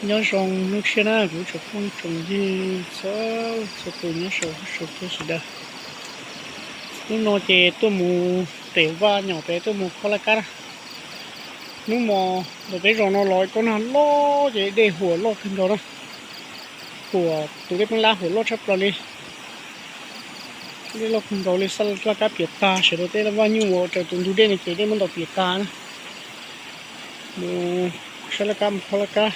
Nyob zoo hnub tshiab na kuv tsoom phooj tsoom ywg txhua txhua tus nyob saum huab saum cua sawv daws. Hnub no ces tuaj mus pem vaj nyom pem tuaj mus khob laj kab na. Hnub no ntawm peb zos no los kob nag loj ces dej huam loj kawg nkaus na. Huam tus dej Pheej Lab huam loj tshaj plaws li. Dej loj kawg nkaus li, sab laj kab piam tag, sawv daws tej vaj nyuj ua raws tus ntug dej no ces dej muab ntaus piam tag na. Mus sab laj kab mus khob laj kab.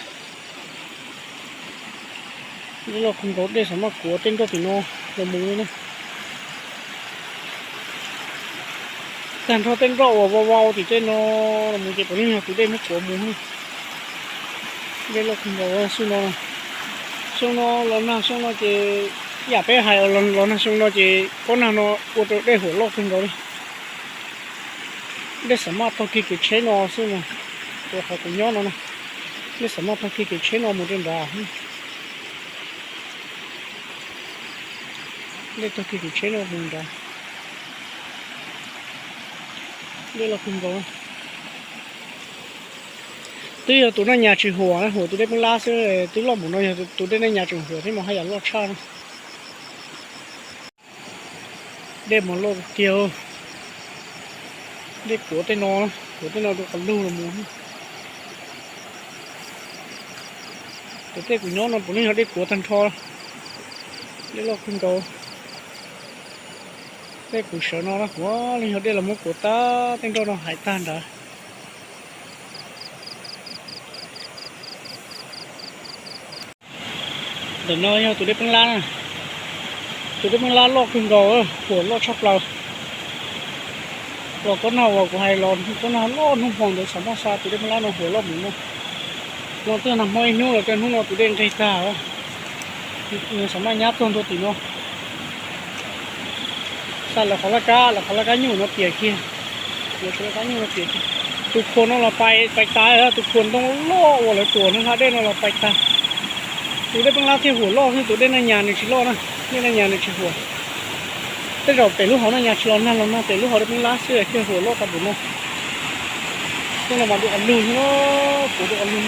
Dej loj kawg nkaus, dej xav maj kuav tej nroj tim no los mus li na. Tag nrho tej nroj uas vau vau tim tej no los mus ces puav leej yog tus dej muab kuav mus. Dej loj kawg nkaus xyoo no. Xyoo no los nag xyoo no ces yam peb hais los nag xyoo no ces kob nag no ua rau dej huam loj kawg nkaus li. Dej xav maj taug kiag kev tsheb no xwb na. Ua qhov kuv nyob no na, dej xav maj taug kiag kev tsheb no mus rau nrad. Dej taug kiag kev tsheb no mus nrad. Dej loj kawg nkaus. Twb yog tus Naj Nyas tsis huam, huam tus dej Pheej Lab xwb, twb loj npaum no yog tus dej Naj Nyas tseem huam thiab mas haj yam loj tshaj na. Dej mas loj tiag tiag. Dej kuav tej no, kuav tej no rau qhov lug los mus. Tus tej kuv nyob no puav leej yog dej kuav tag nrho. Dej loj kawg nkaus. Tej kuv sawv no na puav leej yog dej los muab kuav tag, tej nroj no hais tag nrad. Ntawm no yog tus dej Pheej Lab na. Tus dej Pheej Lab loj kawg nkaus, huam loj tshaj plaws. Los kob nag uas kuv hais los kob nag loj hnub hmo ntawd xav maj xa tus dej Pheej Lab no huam loj mus no. No twb nag hmo ib hnub los rau hnub no tus dej nqig tag. Nws xav maj nyab txog ntua tim no. Xa lawv qhov laj kab, lawv qhov laj kab nyuj no tias kiag. Lawv qhov laj kab nyuj no tias kiag. Tus khuas no los pais pais tas, tus khuas ntoo loj uas lawv tuam nws hla dej no los pais tag. Tus dej Pheej Lab thiaj huam loj xwb, tus dej Naj Nyas nws tsis loj na, dej Naj Nyas nws tsis huam. Tej zaum pem lub hauv Naj Nyas tsis los nag los nag pem lub hauv dej Pheej Lab xwb thiaj huam loj tag npaum no. Tej no mas dua lug no, kuv dua lug.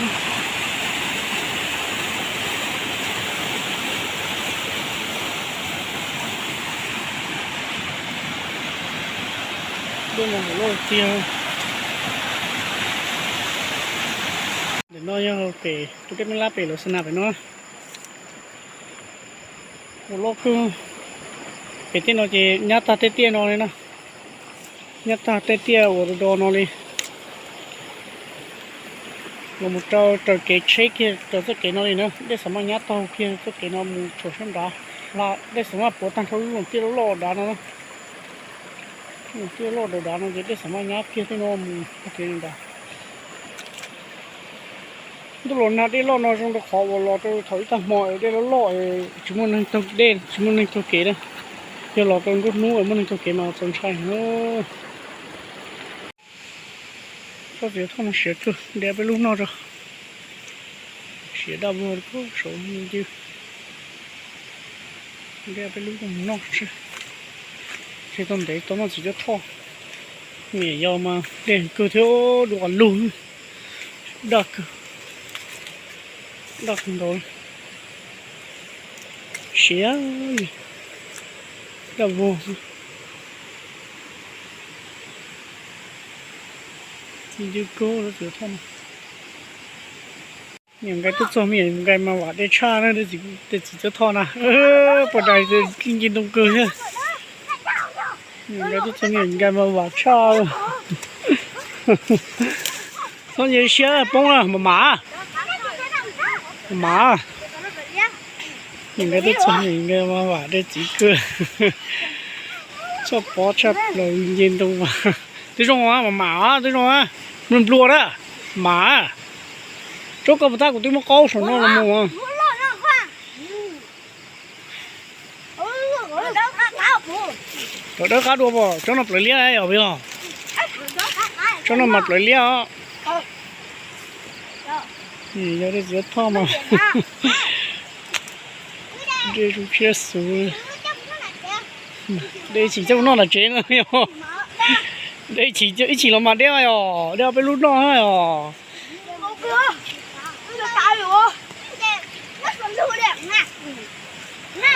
Dej no huam loj tiag. Ntawm no yog pem tus dej Pheej Lab pem lawv xa nas pem no. Huam loj kawg. Pem tej no ces nyab tag tej tiaj no li na. Nyab tag tej tiaj uas do do no li. Los mus rau raws kev tsheb kiag rau txoj kev no li na, dej xav maj nyab taug kiag txoj kev no mus tshuam sab nrad. Dej xav maj puav tag nrho lub loos tiaj loj loj dav no na. Lub loos tiaj loj dav dav no ces dej xav maj nyab kiag tej no mus txoj kev nrad. Ntuj los nag dej loj no zoo rau qhov uas los rau thaum ib tag hmo dej loj loj, tsis muaj neeg taug dej, tsis muaj neeg taug kev na. Yog los rau nruab hnub muaj neeg taug kev mas txaus ntshai. Tsob txiv thoj no siav kawg, de peb lub noj tso. Siav daj vog saud ncw. De peb lub noj tso. Tseg tau ntev tau noj txiv cuab thoj. Niam yau mas dej kawg thiab, dua lug. Daj kawg. Daj kawg nkaus. Siav li daj vog. Ncw kawg txiv cuab thoj no. Niam nkais tuaj txog me nyuam nkais mas vam dej tshaj na, tej txiv cuab thoj na. Puas dais nce ntoo kawg thiab. Niam nkais tuaj txog me nyuam nkais mas vam tshaj. Txhob nce siab poob na, mam mam. Mam mam. Niam nkais tuaj txog me nyuam nkais mas vam dej txiv kawg. Txhob pov tshaj plaws nce ntoo mas. Twb zoo, mam mam, twb zoo. Nplua nplua na, mam. Tsob ko puas tab kuv twb muab qaub saum no los mus. Cov dawb qab dua pom tsob no plawv liab os. Tsob no mas plawv liab os. Yog dej txiv cuab thoj mas. Dej tshiab xwb. Dej chim coj mus noj tom tsev no yog. Dej chim ib chim los mas deb os, dej peb lub noj os.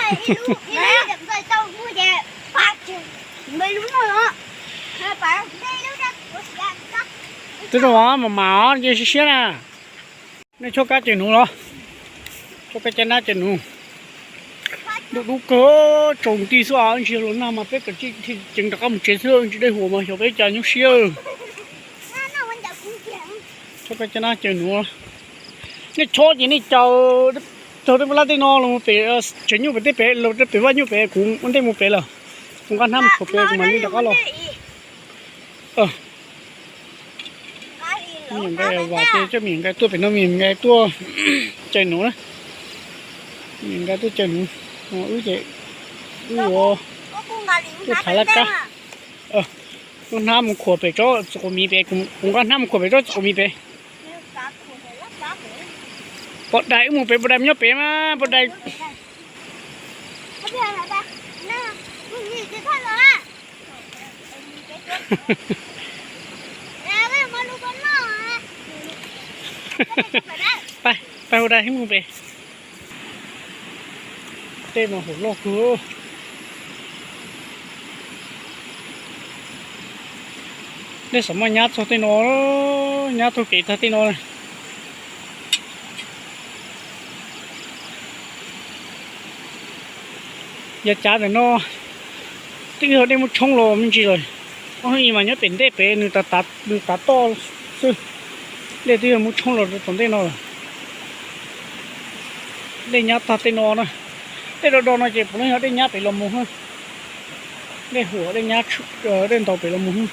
Twb zoo mas mas os, nce siab siab na. Nej chob kab cawg nuv los? Chob kab caj nab cawg nuv. Dub dub kawg, tsaus nti xwb os, ntsis los nag mas peb kav tsij ceev rov qab mus tsev xwb, tsis dej huam mas xyov peb cas nyuaj siab. Chob kab caj nab cawg nuv. Nej chob ces nej caw tog tej lab tej no los pem, tsev nyuj pem tej pem los pem vaj nyuj pem, kuv ua ntej mus pem lawm. Kuv nqa hnab mus khuam pem kuv mam li rov qab los. Nqa, Vam ces coj me nyuam nkais tuaj pem no, me nyuam nkais tuaj cawg nuv na. Me nyuam nkais tuaj cawg nuv, wb ces wb ua, tuaj thaiv laj kab. Kuv hnab mus khuam pem tsob txiv quav miv pem, kuv nqa hnab mus khuam pem tsob txiv quav miv pem. Pov dais wb mus pem, pov dais nyob pem mas pov dais. Pais, pais ua dais mus pem. Tej mas hauv loj kawg. Dej xav muaj nyab txog tej no, nyab taug kev tag tej no. Yog cav ntawm no twb yog dej muab tshoob los me ntsis lawm. Ob hnub ib mas nyob pem ntej pem nws tav toj xwb. Dej twb yog muab tshoob los rau tom ntej no lawm. Dej nyab tag tej no na. Dej do do no ces puav leej yog dej nyab pem los mus hwb. Dej huam dej nyab, dej ntaus pem los mus hwb.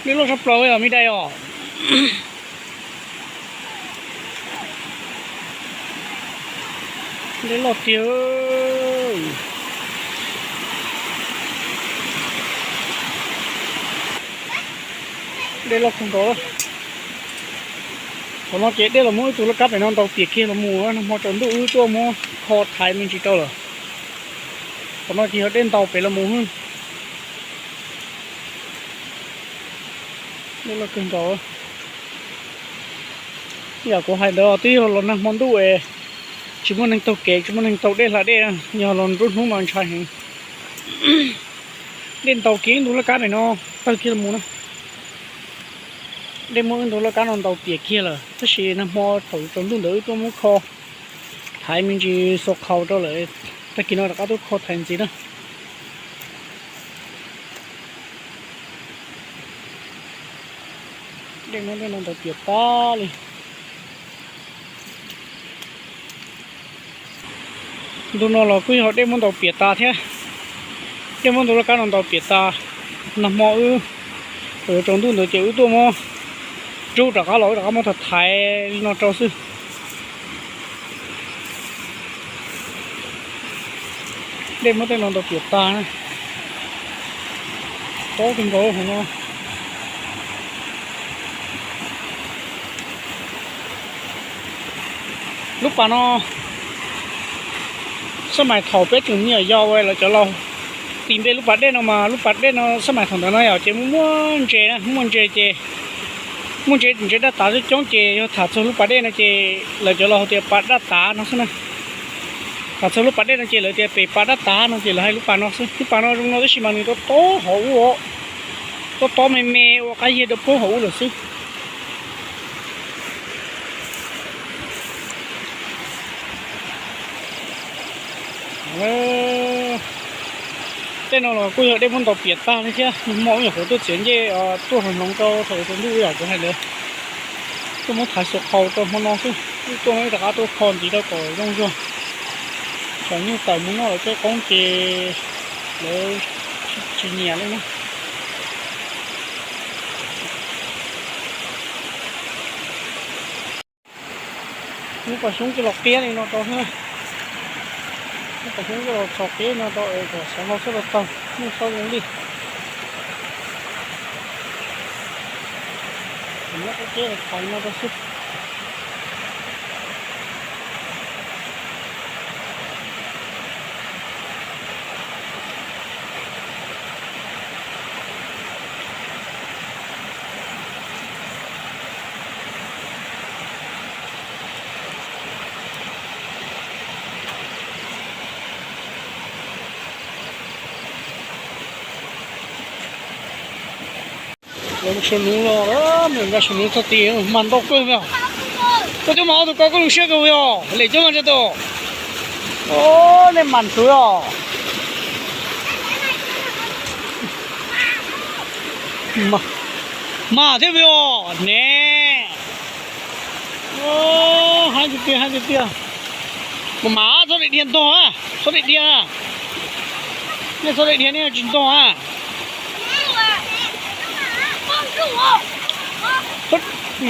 Dej loj tshaj plaws os me dais os. Dej loj tiag. Dej loj kawg nkaus. Qhov no ces dej los muab wb tus laj kab pem no ntaus piam kiag los mus, nag hmo tsaus ntuj wb tuaj muab kho thaiv me ntsis rau lawm. Qhov no ces yog dej ntaus pem los mus hwb. Dej loj kawg nkaus. Yam kuv hais ntawd twb yog los nag hmo ntuj es tsis muaj neeg taug kev, tsis muaj neeg taug dej hla dej, yog los nruab hnub mas ntshai heev. Dej ntaus kiag wb tus laj kab pem no tawg kiag los mus na. Dej muab wb tus laj kab no ntaus piam kiag lawm, tab sis nag hmo thaum tsaus ntuj ntawd wb tuaj muab kho thaiv me ntsis xua qhau rau lawm, tag kis no rov qab tuaj kho thaiv ntxiv na. Dej muab tej no ntaus piam tag li. Ntu no los kuj yog dej muab ntaus piam tas thiab. Dej muab ntu laj kab no ntaus piam tas. Nag hmo wb, thaum yuav tsaus ntuj ntawd ces wb tuaj muab rub rov qab los, wb rov qab muab thaiv thaiv li no rau xwb. Dej muab tej no ntaus piam tas na. Tob kawg nkaus hauv no. Lub pas no, xab mais thaum peb tseem me nyuam yaus lawv cov laus tis npe lub pas dej no mas lub pas dej no xab mais thaum ntawd no yom ces muaj muaj ntses na, muaj ntses ces muaj ntses, ntses daj tav coob coob ces yog tham txog lub pas dej no ces lawv cov laus hais tias pas daj tav no xwb na. Tham txog lub pas dej no ces lawv tias pem pas daj tav no ces lawv hais lub pas no xwb. Lub pas no zoo no tab sis mas nws tob tob hauv ub, tob tob me me ua qab yiag rau poob hauv ub lawm xwb. Tej no los kuj yog dej muab ntaus piam tag li thiab, nag hmo wb nyuam qhuav tuaj txiav ncej tuaj hloov hloov rau thaum tsaus ntuj yam kuv hais ntawd. Tuaj muab thaiv xua qhau rau hmo no xwb, wb tuaj wb rov qab tuaj kho ntxiv rau kom zoo zog. Tsam nyuj tawm mus noj lawv tej qoob ces lawv tsis nyiam li na. Muab pas xyoob coj los qiab li no rau xwb. Muab pas xyoob coj los txhos qiab no rau kom xov hlau txhob tau tawg, muaj txhob zoo li. Muab qab qiab los thaiv no rau xwb. Lawv mus saum nuv los, lawv nqa saum nuv txog tid mas ntau kawg li. Koj coj mas ob tug ko koj zoo siab kawg li os, lem coj mas rau tus. O, nej mas ntxwv os. Mas thiab li os ne. Haib tiag tiag, haib tiag tiag. Mas mas txhob daim dhia ntog a, txhob daim dhia. Nej txhob daim dhia nej tsis ntog a.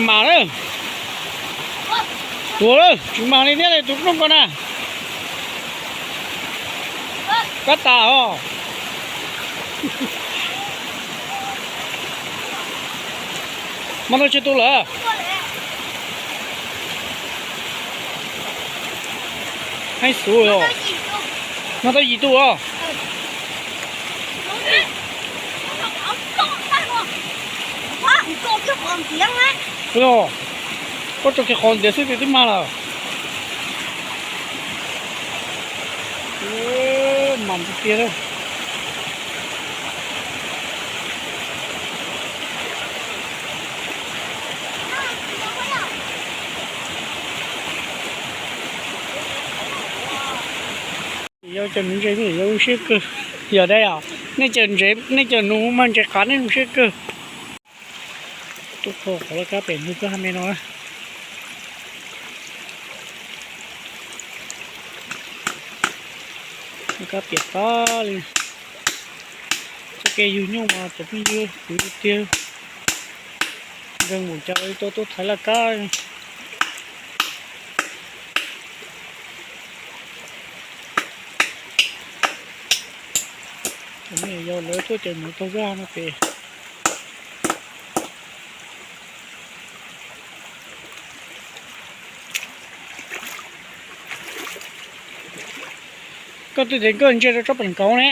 Mas lawm, tuag lawm, tsis mas li thiab li tus rooj ko na. Kab tas os. Mas tau tsawg tus lawm? Haib xwb os. Mas tau yim tus os. Ua, koj tso kiag qhov ntiav xwb ces twb mag lawm. Mas tiag tiag. Yog cov nuv ntse yog zoo siab kawg. Yog dab os, nej cov nuv mas ntses qav nej zoo siab kawg. Tuaj kho qhov laj kab pem ntug kab ha me no. Laj kab piam tag li. Txoj kev yug nyuj mas cov phooj ywg kwv tij nkeeg mus cas li tuaj tuaj thaiv laj kab. Cov me nyuam yaus lawv tuaj caws nuv taug zaj no ces koj twb tias koj ntsia rau tsob peem nkaus ne.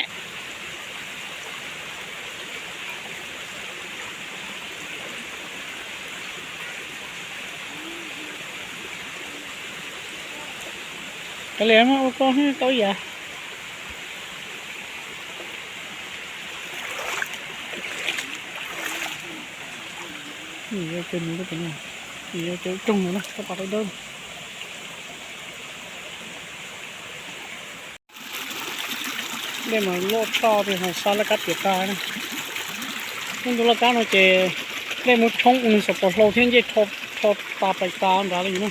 Kav liam ua koj tau ib yam. Yog cov nuv, yog cov roog no na, koj pom dawb dawb. Dej mas loj tshaj li, ho xa laj kab piam tag na. Lub ntuj laj kab no ces dej muab tshoob ua nws xav pos hlau thiab ncej rho tas pais tas nrad li na.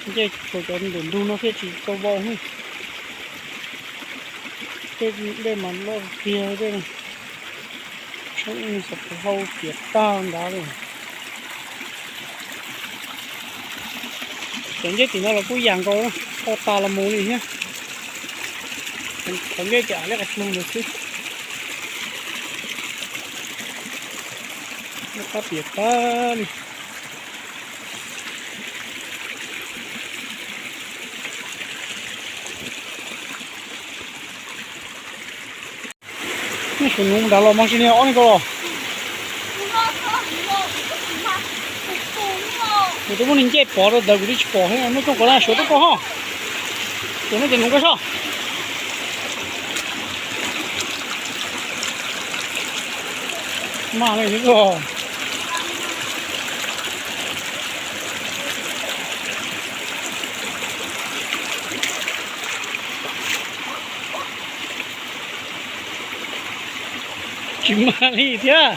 Ncej tshuav cov ntawm ntug no thiaj tsis tau vau. Tej dej mas loj tiag, tshoob ua nws xav pos hlau piam tag nrad li. Cov ncej tim no los kuj yam nkaus, ho tas los mus li thiab. Qhov ncej ces av liab qhov plug ntawd xwb. Laj kab piam tag li. Nej suav nuv nrad los mas tsis niag ob niag ko los. Kuv twb muab niag ncej pov rau ntawd kuv twb tsis pom thiab, muab coj ko na, suav tuaj ko ho. Suav no ces nuv ko soj. Mas li ko. Tsis mag li thiab.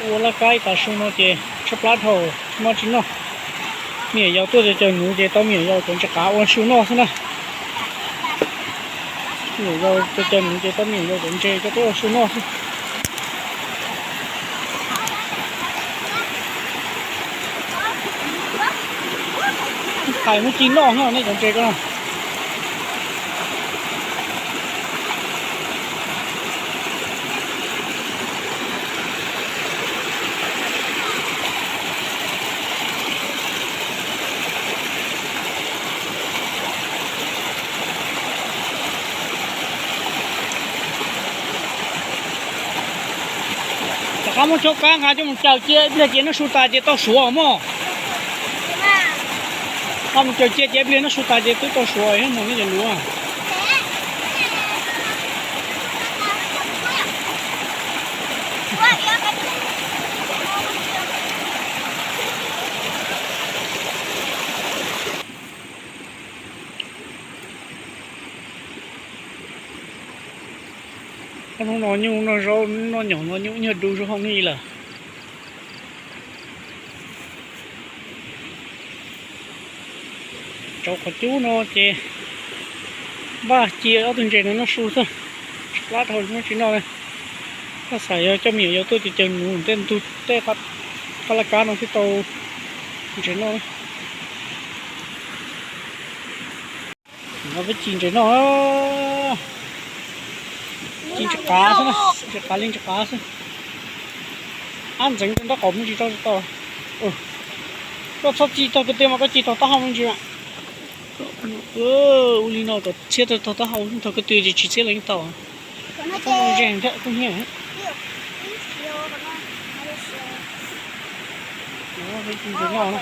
Ua laj kab ib tas su no ces tshaib plab dhau, muab tsis noj. Me nyuam yaus tuaj caws nuv ces tau me nyuam yaus cov ntses qav ua su noj xwb na. Me nyuam yaus caws nuv ces tau me nyuam yaus cov ntses coj tuaj ua su noj xwb. Thais muab ci noj no nej cov ntses ko na. Rov qab muab tshuab kab nqa coj mus caws cia ib pliag ces noj su tas ces tau suav mog. Qhov mus caws cia ces ib pliag noj su tas ces twb tau suav mus no cov nuav. Hnub no nyuj noj zaub noj nyoos no nyuj nyuag du zog hauv no lawm. Rau qhov cub no ces npaj cia ob tug ntses no noj su xwb, tsis plab dhau muab tsis noj li. Koj xav yog coj me nyuam yaus tuaj ces caws nuv tej ntug tej qab laj kab no thiaj tau ntses noj. Peb ci ntses noj, ci ntses qav xwb, ntses qav li ntses qav xwb. Ab ntxeev rau nraub qaum me ntsis rau tsis tau. Koj txhob ci tog kwv tw mas koj ci tog taub hau me ntsis. Ua li no kom txhiab tog taub hau, tog kwv tw ces tsis txhiab los yeej tau. Txhob ntseeg thiab koj niag. Peb ci ntses noj na.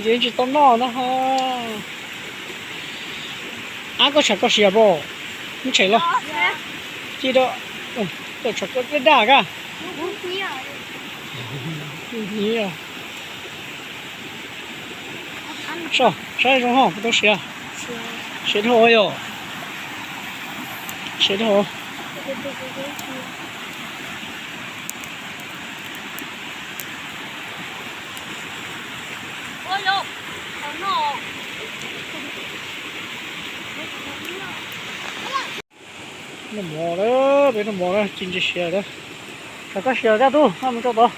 Ces tsis tau noj na ho. Ab koj tshav koj siav pom, muab tshem los. Ci rau, tau tshav koj daj daj kab. Saib zoo ho, tau siav. Siav dhau yom. Siav dhau. Noj mov lawm, peb noj mov lawm, ci ntses siav lawm. Tshav koj siav kaj tug, noj mus rau tod.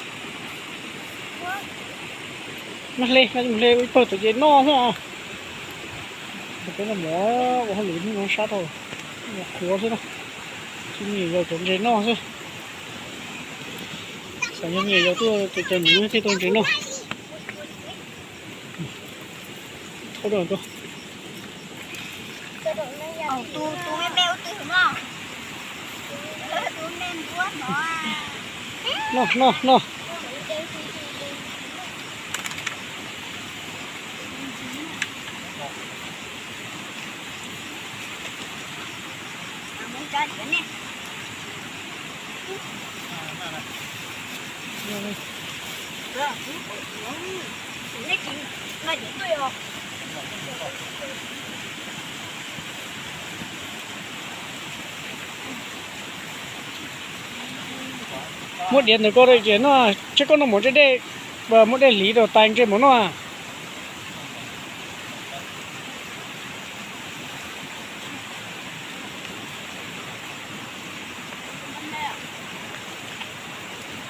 Noj hle, noj mus hle ib pawg tom ces noj hos. Peb noj mov ua hauj lwm hnub no sab tau, qhuav xwb na. Ci me nyuam yaus cov ntses noj xwb. Xav yog me nyuam yaus tuaj ces caws nuv thiaj tau ntses noj. Thauj dawm tuaj. Noj, noj, noj. Muab diav ntawm koj ces noj, tseb koj noj mov ntsej dej, muab dej hliv rau tais ntsej mov noj.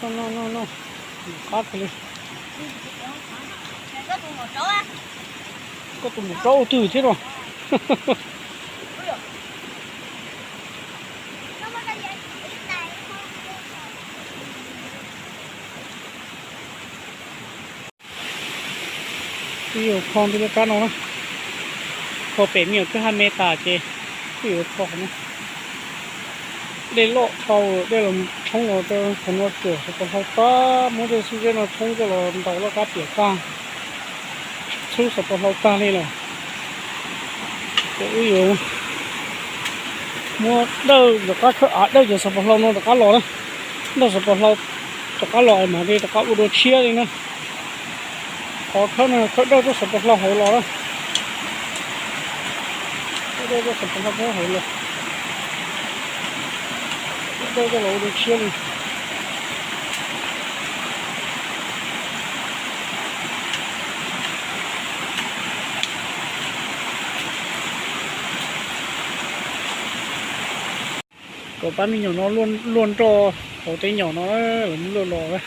Noj, noj, noj, qab kawg li. Koj tus maum rab ua twg thiab no? Twb yuav kho ntu laj kab no na, kho pem me nyuam kwj ha me tas ces twb yuav kho qhov no. Dej loj dhau, dej los tshoob los rau qhov no cuam xav pos hlau tag, muab tej xub zeb no tshoob coj los ntaus laj kab piam tag, txhub xav pos hlau tag li lawm. Ces wb yuav muab dawj rov qab khawb av dawj cov xav pos hlau no rov qab los na. Dawj xav pos hlau rov qab los es mam li rov qab ua dua tshiab li na. Qhov khawb no khawb dawj tuaj xav pos hlau hauv los na. Khawb dawj tuaj xav pos hlau hauv los. Khawb dawj coj los ua dua tshiab li. Kom pab me nyuam no luaj nroj hauv teb nyom no, lawv muab luaj los.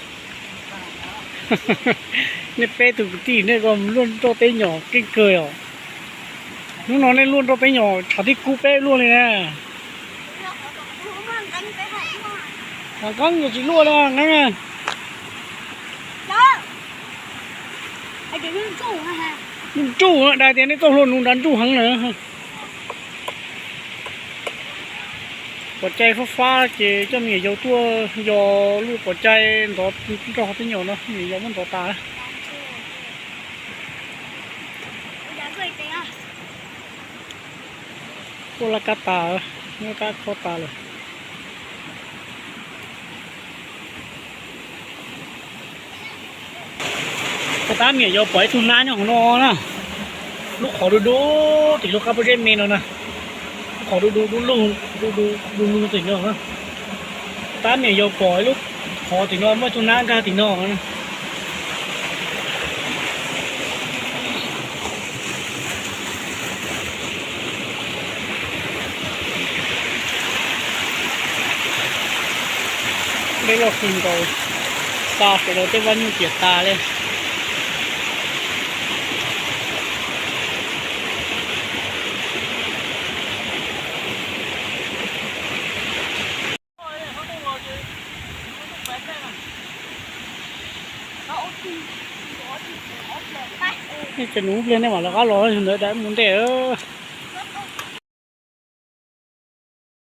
Nej peb tug kwv tij nej ko luaj nroj teb nyom keej kawg os. Hnub no nej luaj nroj teb nyom tshav tib kub peb luaj li na. Nqeeb yog tsis luaj li nqeeb. Ntsuj, dais tias nej txoj hlua nus nrad ntsuj heev na. Pov cai fab fab ces coj me nyuam yaus tuaj yos lub pov cai ntov nrog tej nyuam no, me nyuam yaus muab ntov tas. Tuaj laj kab tas, laj kab khob tas lawm. Tab me nyuam yaus pom ib tug nab nyob hauv no na. Lub qhov du du tim lub qab pob zeb me no na. Lub qhov du du dub lug, du du du lug tim no na. Tab me nyuam yaus pom ib lub qhov tim no muaj ib tug nab nkag tim no. Dej loj kawg nkaus, xa sawv daws tej vaj nyuj ciam tas li. Tseem nus pliag nej mam lawv qab los, ntawd dam mus ntej.